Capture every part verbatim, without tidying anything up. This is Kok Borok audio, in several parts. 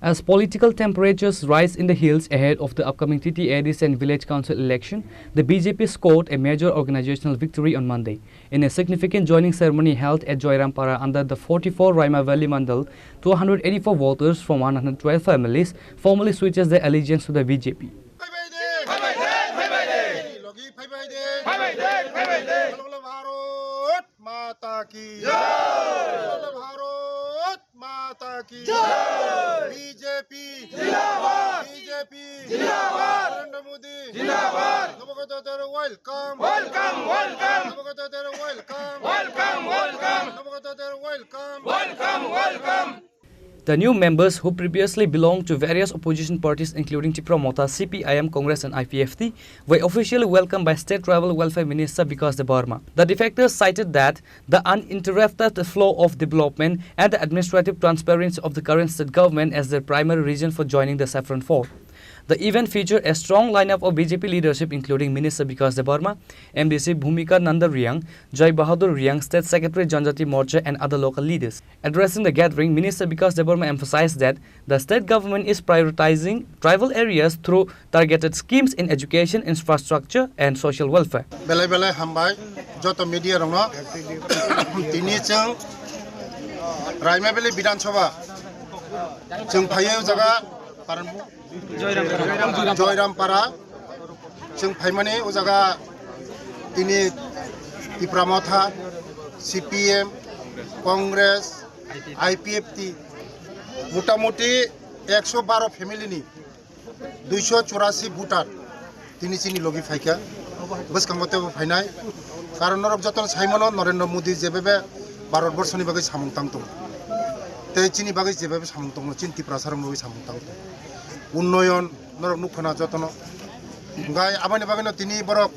As political temperatures rise in the hills ahead of the upcoming T T A D C and Village Council election, the B J P scored a major organizational victory on Monday. In a significant joining ceremony held at Joyrampara under the forty-four Raima Valley Mandal, two hundred eighty-four voters from one hundred twelve families formally switches their allegiance to the B J P. Mata ki jai! Bharot Mata ki jai! B J P jindabad! B J P jindabad! Narendra Modi jindabad! Nabaghat Acharyar welcome! Welcome, welcome! Nabaghat Acharyar welcome! Welcome, welcome! Nabaghat Acharyar welcome! Welcome, welcome! The new members, who previously belonged to various opposition parties including Tipra Motha, C P I M, Congress and I P F T, were officially welcomed by State Tribal Welfare Minister Bikash Debbarma. The defectors cited that the uninterrupted flow of development and the administrative transparency of the current state government as their primary reason for joining the Saffron Fort. The event featured a strong lineup of B J P leadership including Minister Bikash Debbarma, M D C Bhumika Nanda Reang, Joy Bahadur Reang, State Secretary Janjati Morcha and other local leaders. Addressing the gathering, Minister Bikash Debbarma emphasized that the state government is prioritizing tribal areas through targeted schemes in education, infrastructure and social welfare. Belai belai hambai joto media rokno. Tini chwng Raima Valley Bidhan Sabha chwng phaiwi o jaga Paranbu Joyrampara chwng phaimani o jaga tini Tipra Motha, C P M, Congress, I P F T, motamuti ekso baro family ni duiso churasi voter tini chini logi phaikha, bwskango teibo phainai. Karon norok jotono saimano Narendra Modi jebebe Bharat Borso ni bagwi samung tang tongo, tei chini bagwi jebebe samung tongo, chini Tiprasa rokni bagwi samung tang tongo. Unnoyon norok nukha na jotono. Hwnkhe aboni bagwino tini borok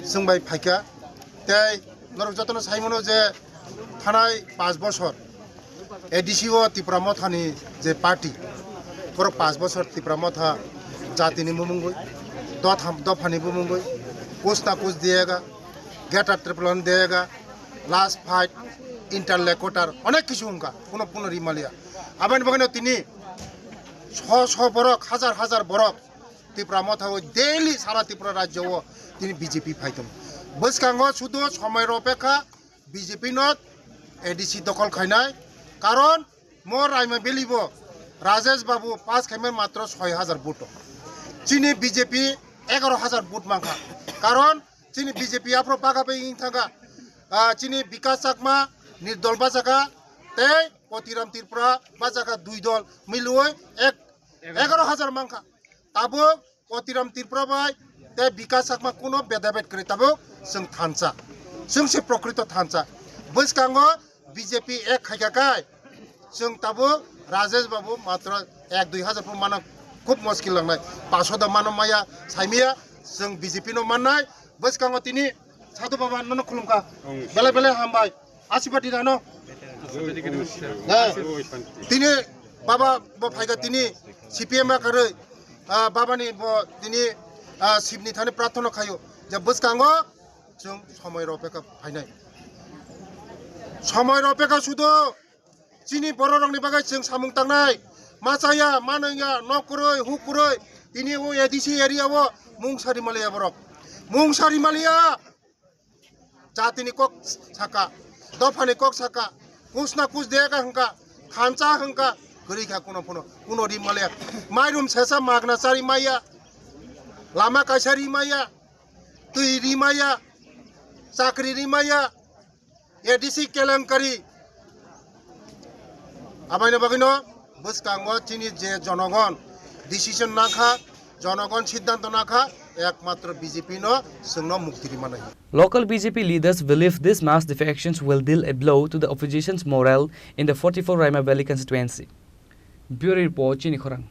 chwng bai phaikha. Tei norok jotono saimano je thanai panch bosor A D C o Tipra Mothani je party, borok panch bosor Tipra Motha jatini bumungwi, dotham-, dophani bumungwi, kuch na kuch diyega, greater Tipraland diyega, last fight, interlocutor, onek kichu wngkha, kuno, kuno rimaliya. Aboni bagwino tini so so borok, hajar hajar borok Tipra Motha o daily sara Tripura rajyo o tini B J P phai tongo. Bwskango sudu somoi ropekha B J P no A D C dokol khainai, karon mo Raima Valley bo Rajesh Babu pass khaimani matro soi hajar vote o. Chini B J P egaro hajar vote mankha, karon chini B J P aphro paga bai wng thangkha, ah, chini Bikash Chakma nirdol bachakha tei Potiram Tripura bachakha, dui dol milwi ek egaro hajar mankha. Tabuk Potiram Tripura bai tei Bikash Chakma kuno bedabed kwrwi, tabuk chwng thansa, chwng se prokrito thansa. Bwskango B J P ek khaikha kai, chwng tabuk Rajesh Babu matro ek dui hajar pho mano, khub muskil langnai. Paso da mano maya, saimaya, chwng B J P no mannai. Bwskango tini Sadhu Baba nono khulumkha. Belai belai hambai. Asibadi rano. Tini baba bo phaikha tini C P M a karwi, ah, baba ni bo tini, ah, Shiv ni thani prarthana khaio. Je bwskango chwng somoi ropekha phainai. Somoi ropekha sudu chini borok rokni bagwi chwng samung tangnai. Machaya, manwngya, nok kwrwi, huk kwrwi. Tini o A D C area o mung sari maliya borok. Mung sari maliya. Jatini kok saka, dophani kok saka, kusna kus dega hwnkha, thansa hwnkha, kwrwi kha kuno phuno, kuno ri maliya. Mairum sesa magna chari maya, lama kaisa ri maya, twi ri maya, chakri ri maya, A D C kelenkari. Abaino bagwino bwskango chini je jonogon decision nakha, jonogon siddhanto nakha, ekmatro B J P no chwngno mukti ri manai. Local B J P leaders believe these mass defections will deal a blow to the opposition's morale in the forty-four Raima Valley constituency. Bureau report, Chini Khorang.